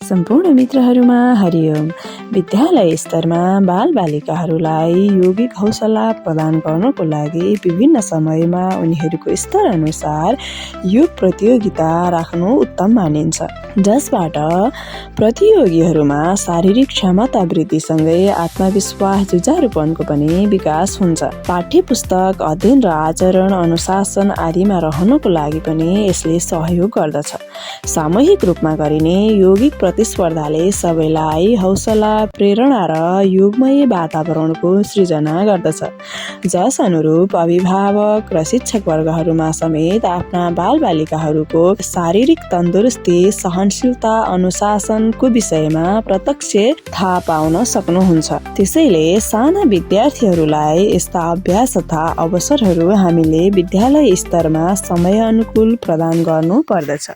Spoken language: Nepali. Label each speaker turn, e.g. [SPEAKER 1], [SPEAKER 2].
[SPEAKER 1] सम्पूर्ण मित्रहरूमा हरिओम। विद्यालय स्तरमा बालबालिकाहरूलाई यौगिक हौसला प्रदान गर्नको लागि विभिन्न समयमा उनीहरूको स्तर अनुसार योग प्रतियोगिता राख्नु उत्तम मानिन्छ, जसबाट प्रतियोगीहरूमा शारीरिक क्षमता वृद्धिसँगै आत्मविश्वास, जुझारुपनको पनि विकास हुन्छ। पाठ्य पुस्तक, अध्ययन र आचरण, अनुशासन आदिमा रहनको लागि पनि यसले सहयोग गर्दछ। सामूहिक रूपमा गरिने यौगिक प्रतिस्पर्धाले सबैलाई हौसला, प्रेरणा र योगमय वातावरणको सृजना गर्दछ, जस अनुरूप अभिभावक र शिक्षक वर्गहरूमा समेत आफ्ना बालबालिकाहरूको शारीरिक तन्दुरुस्ती, सहनशीलता, अनुशासनको विषयमा प्रत्यक्ष थाहा पाउन सक्नुहुन्छ। त्यसैले साना विद्यार्थीहरूलाई यस्ता अभ्यास तथा अवसरहरू हामीले विद्यालय स्तरमा समय अनुकूल प्रदान गर्नु पर्दछ।